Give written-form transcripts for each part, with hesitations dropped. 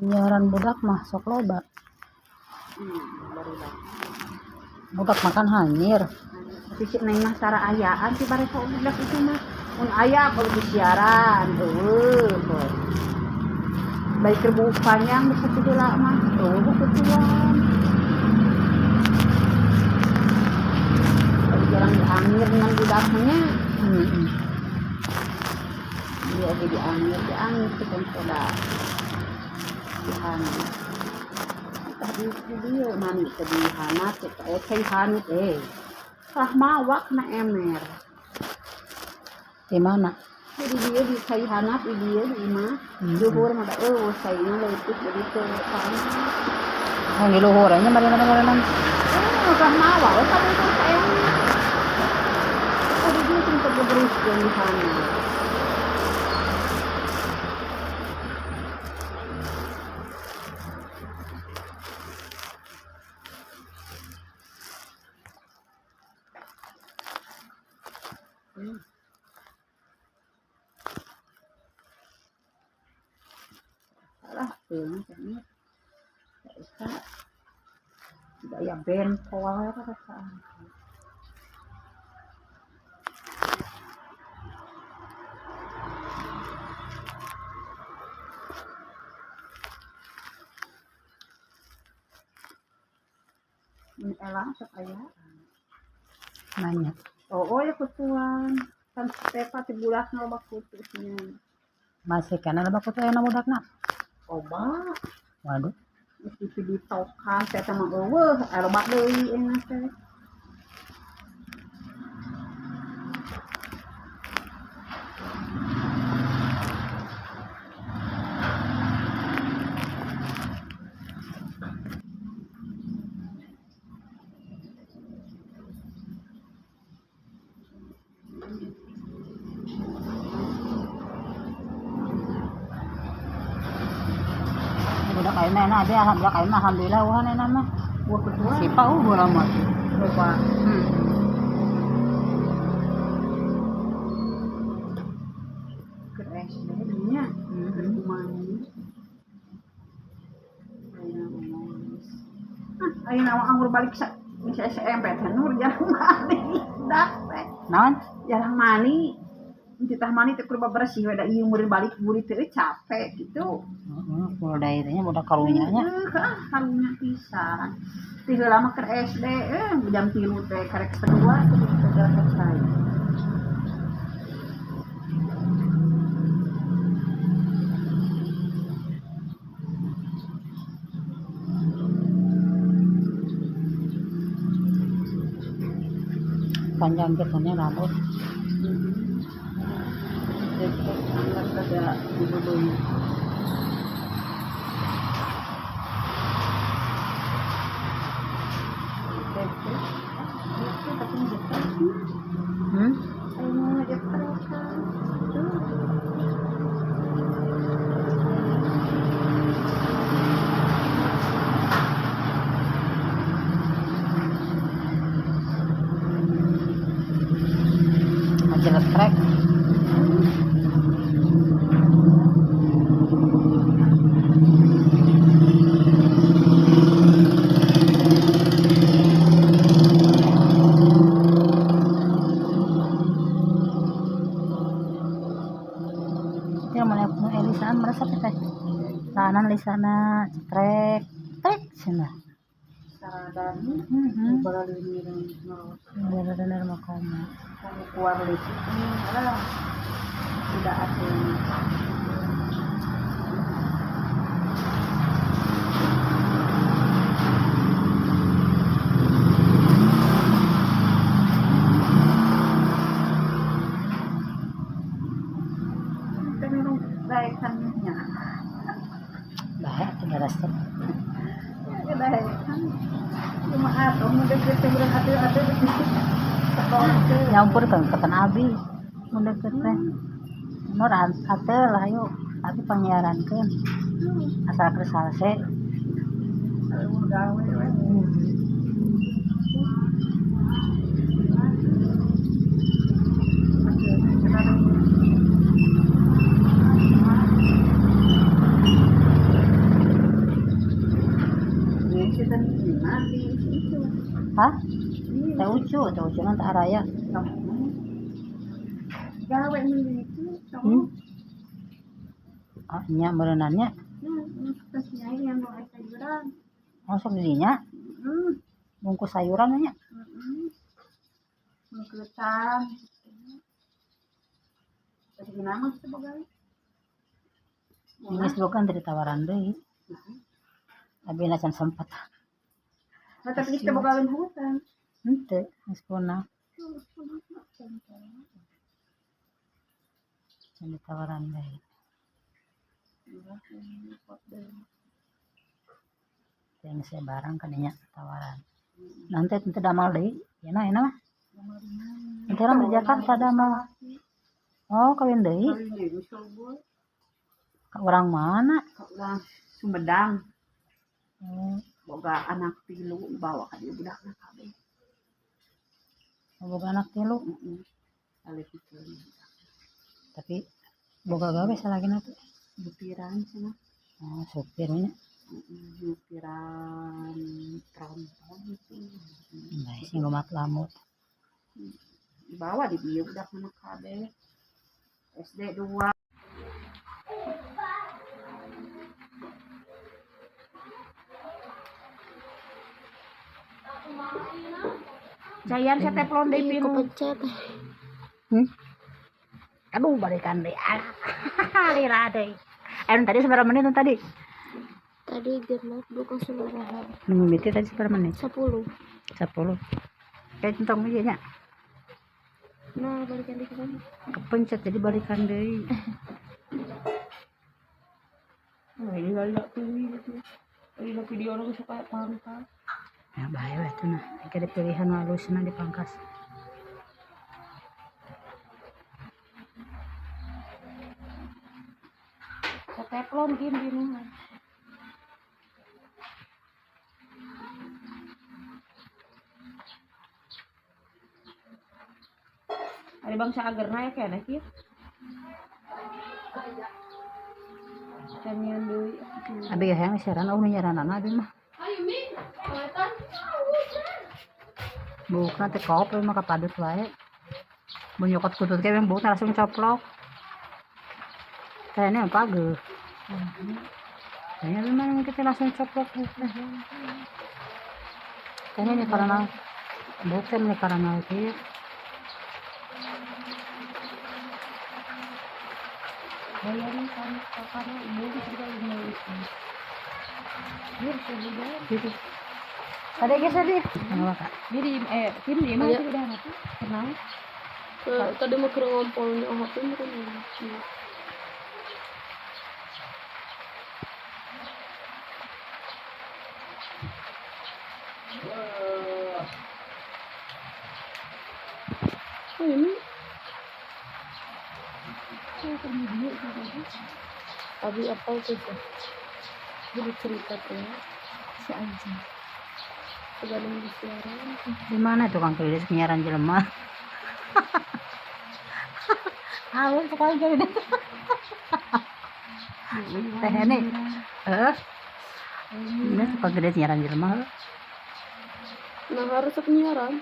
Penyiaran budak mah sok loba. Barudak. Budak makan hanyir. Tapi si Neng mah sara ayaan si bare sok budak itu mah. Mun aya kalau disiaran eueuh. Baik keur buuk panjang bisa tidur mah. Eueuh kutuan. Bari jarang diangir dengan budaknya. Heeh. Dia oge diangir, diangir tukang soda. Diangir. Tah di dieu mani teh di hanat teh cai hanut eh. Tah mawa kana emer. Di mana? Di dieu di cai hanat di dieu di imah. Luhur mah da eueuh caina leutik jadi teu panas. Yang di luhur nya mari-mari. Oh, tah mawa we sabungkus ka emer. Oh, di dieu teh teu beberuskeun di hanat. Salah tuh kayaknya. Bisa. Tidak ya bentol perasaan. Ini elang sok aya. Nanya. Oh, ya kutuan. Kan Stepa ti budak loba kutusnya. Masih kana loba kutu aya budakna. Loba. Waduh. Mesti ditokan teh mah eueuh, loba deui enak teh. Budak ayeuna enak abi alhamdulillah ayeuna alhamdulillah wah enak mah. Buah kutuan. Sipa eueuh lama. Loba. Keur SD nya. Keur kumaha. Ayeuna ngomong. Ah, ayeuna mah anggur balik sa geus SMP teh nur jarang mani. Dak teh. Naon? Jarang mani. Titah mani teh kudu bersih we da ieu murid balik murid teh capek gitu. Heeh, kudu da ieu nya budak karunya nya. Heeh, karunya pisan. Ti heula mah keur SD jam 3 teh karek setengah 2 kudu teh selesai. Panjang gitu nya rambut. Ada dibebeung. Majelis trek. Ya mana Elisaan merasa kita tahanan Lisana cetrek trek sana. Saradani, benar-benar mau kamu. Kamu keluar listrik ini adalah tidak ada. Daekannya. Bahaya tidak rasa. Ya daekan. Cuma atuh mun deket teh urang atuh-atuh. Nyampur kan katan abi. Mun deket teh. Nur atuh lah yuk. Abi panyiarankeun. Asal keur salse. Aduh gawe we. Ini mah di itu. Hah? Teh Ucu, Teh Ucu mah teh araya. Gawe mun itu. Oh, nya meureunannya. Oh, sok di dinya. Bungkus sayuran nya. Bungkusan. Tadi gimana sih boga? Geus boga teu ditawaran deui. Abi na can sempet. Nah, tapi geus teu boga hutang. Henteu, geus punah. Can ditawaran deui. Yang saya barang kan nya tawaran. Nanti tentu damal deui. Ya nah, enak mah. Nanti orang di Jakarta damal. Oh, kawin deui. Ka urang mana? Ka urang Sumedang. Boga anak tilu bawa ka dieu budakna kabeh. Boga anak tilu? Heeh. Aleupikeun. Tapi boga gawe salagina teh. Nyupiran cenah. Oh, supir nya. Nyupiran tronton gitu. Nah, sing lumat lamut. Dibawa di dieu budakna kabeh. SD 2. Cayan saya teplon deui pin. Kepencet. Aduh, balikan deui. Alah. Lila deui. Tadi seberapa menit tadi? Tadi genap 20. Mimiti tadi seberapa menit? 10. 10. Kayak tentang ieu nya. Nah, balikan deui ke mana? Kepencet jadi balikan deui. Oh, ini lila tuh gitu. Lila video orang suka pangkas. Ya bahaya lah itu nah. Ada pilihan halusna dipangkas. Teflon gini gini. Ada bangsa agerna ya kayaknya sih. Canyon deui. Abi hayang siaran oh nyaranana abi mah. Buukna teh kop mah kapadut wae. Mun nyokot kutut ge buukna langsung coplok. Kayaknya apa ge? Kayaknya memang kita langsung coplok buukna. Kayaknya ini karena bukan ini karena itu. Bayarin kan karena ibu juga ini. Gitu. Ada geus tadi. Kenapa, Kak? Jadi tim di mana sih udah apa? Kenal. Tadi mau ke ngompolnya HP meureun. Oh ini abi apa tuh jadi cerita tuh si anjing sebelum disiaran. Di mana tukang kredit penyiaran jelema? Awal sekali jadi teh ini ini tukang kredit penyiaran jelema. Nah harus penyiaran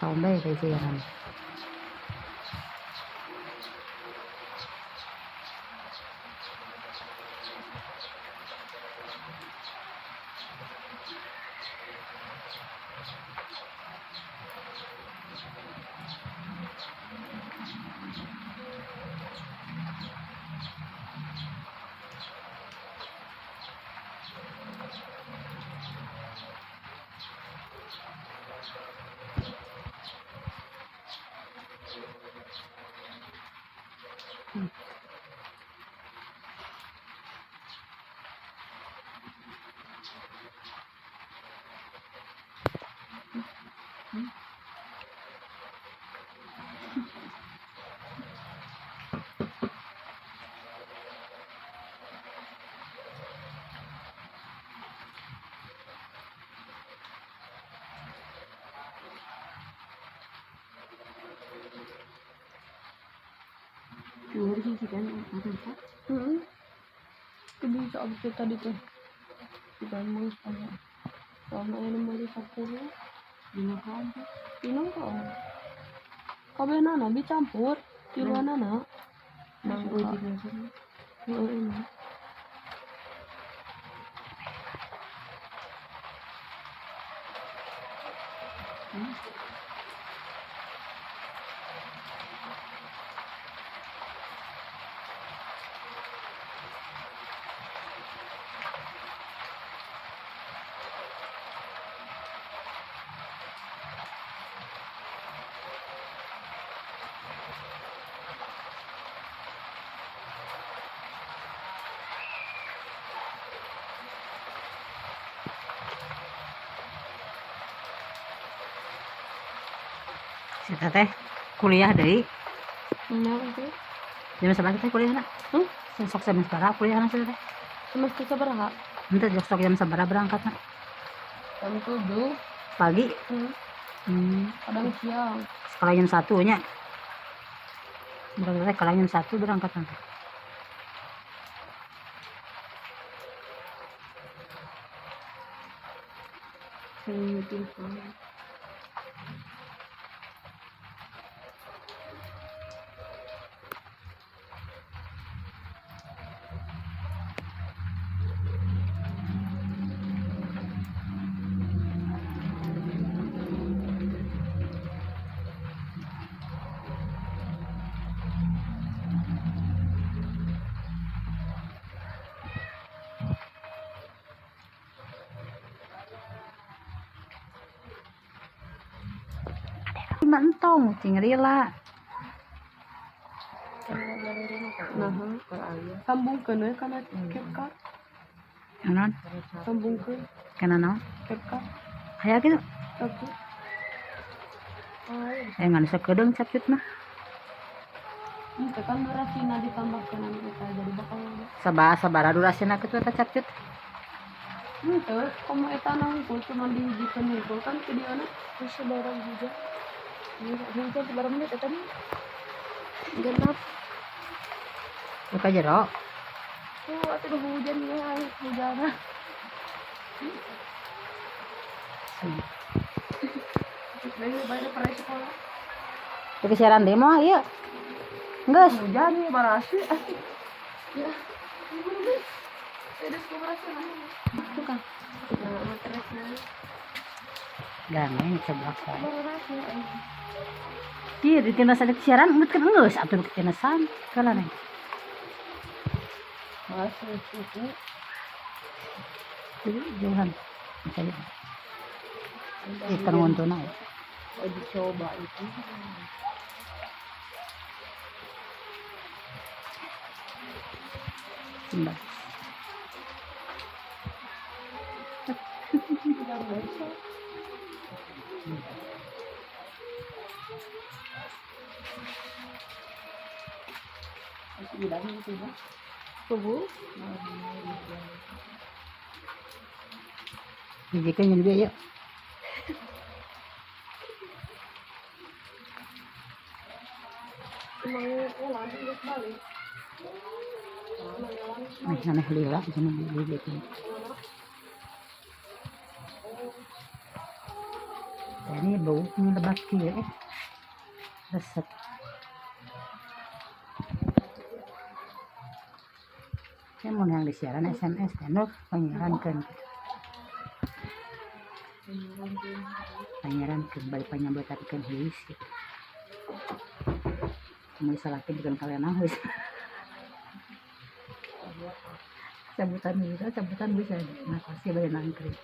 atau baik kayak siaran. Cuma di sini kan apa? Itu bisa abis tadi tuh. Kita mau sama. Sama ini mau 10. Binangka. Binangka. Kabeh nana dicampur, tiluan nana. Nangka. Heeh. Si teteh kuliah deui. Nya teh. Jam sabaraha teh kuliahna? Huh? Sok jam sabaraha kuliahna si teteh? Semester sabaraha? Henteu sok jam sabaraha berangkatna? Jam 7. Pagi? Kadang siang. Sekolah jam 1 nya. Berangkat kalau jam 1 berangkat nanti. Entong cing lila. Nah, sambungkeun we kana CapCut. Naon? Sambungkeun. Kana naon? CapCut. Aya kitu. CapCut. Ngan sakedeung CapCut mah. Henteu kan durasina ditambahkeun eta jadi bakal sabaraha durasina kitu eta CapCut. Henteu, komo eta na hungkul cuman dihijikeun hungkul kan videona geus sabaraha hujan. Hujan sabaraha menit eta nih? Genap. Buka jero. Tuh, atuh hujan ya, hujan. Bae pernah sekolah. Tapi siaran demo ieu. Geus. Hujan nih barasi. Ya. Terus kumarasa Tukang. Nah, materesna. Gangeng seblak saya. Iya, di tina sadek siaran ngeut kan geus atuh ketinasan kala neng. Masih suku. Jadi jauhan. Misalnya. Ikan ngontona ya. Uji coba itu. Simba. Tubuh. Dijikeun nyen bieu yuk. Aneh lila cenah beli. Ini bau ini lebat kieu eh. Resep. Saya mau yang di siaran SMS teh panyarankeun. Panyarankeun bari panyambetankeun huis gitu. Mun salaki bukan kalian huis. Cabutan bisa, cabutan bisa. Nah, pasti bari nangkring.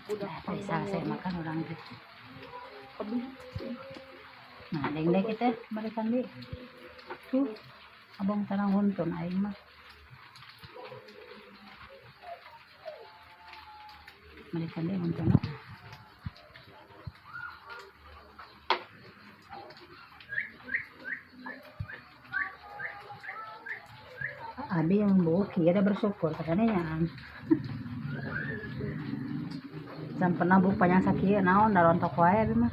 Nah, saya makan orang gitu. Nah, deng-deng kita mereka di tuh abang tarang huntun aing mah. Mereka di huntun. Abi yang buki ada bersyukur katanya ya. Can pernah buk panjang sakieu naon da rontok wae abi mah.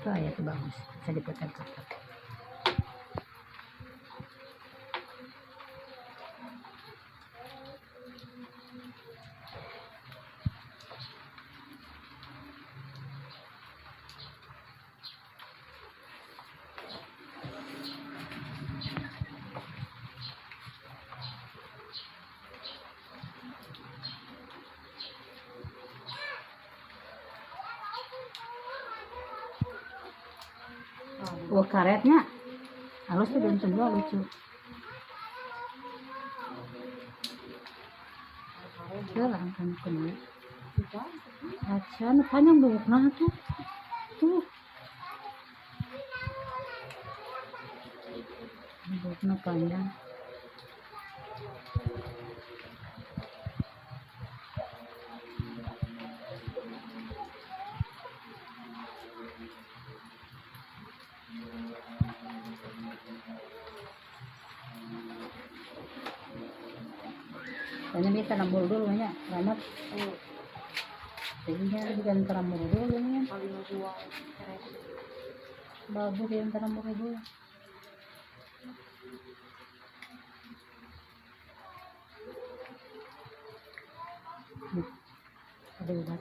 Itu ayat itu bagus, bisa diputar-putar. Wah, karetnya halus tuh dan dua lucu. Jalan kan kuno. Acan panjang bubukna tuh. Tuh. Bubukna panjang. Kayaknya bisa tanam dulu nya, ramot. Jadinya bukan tanam dulu nya. Bagus yang tanam dulu. Ada obat.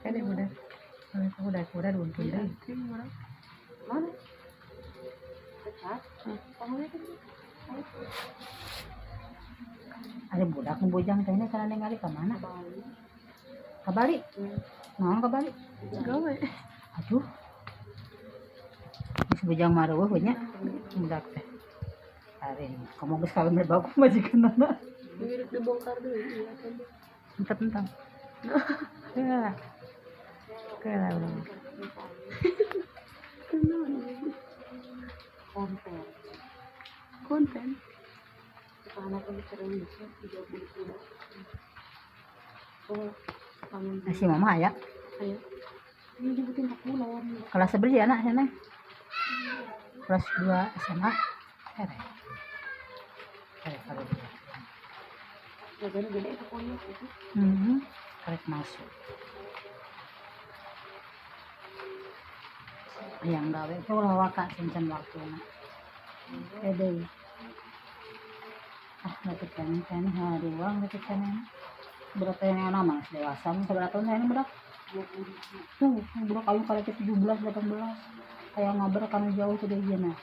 Ada udah. Udah diuntung deh. Mana? Pecat. Ada budak bujang teh ini cara ningali ka mana? Ka Bali. Naon ka Bali? Gawe. Aduh. Geus bujang mah reueuh nya budak teh. Ari, kamu geus kawin bagus majikanna. Mirip dibongkar dulu iya kan. Entar-entar. Ya. Oke lah udah. Konten. Konten. Si mama ya. Ayo. Ini dibutin ke pulau. Kelas sebelas ya anak sana. Kelas 2 SMA. Kere. Kere kere. Karek masuk. Yang gawe itu ulah waka cincin waktuna. Deui. Ah, leutik keneh keneh haruang leutik keneh. Berapa yang enak mah dewasa mah seberapa tahun saya budak? Tuh, budak ayu karek 17 18. Kayak ngabar kana jauh teh deui na.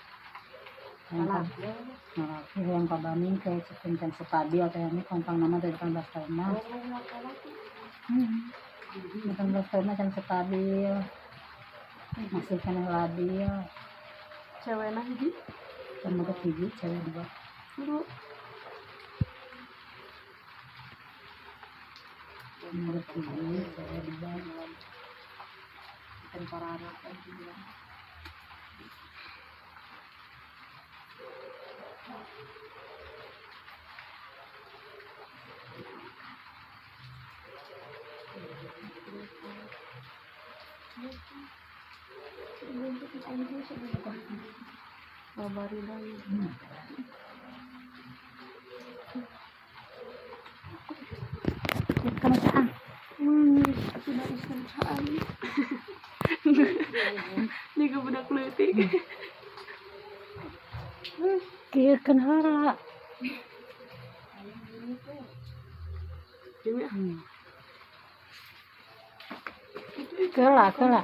Nah, yang kabaning ke cincin stabil teh ini kontang nama 18 tahun mah. 18 tahun mah can stabil. Masih kena labil. Cewek nah hiji? Sama hiji, cewek dua. Dulu. Nomor hiji, cewek dua. Temparana kan juga. Babari lagi. Kamu caan? Sudah iseng caan. Ini ke budak leutik. Kieu keun heula. Keula, keula.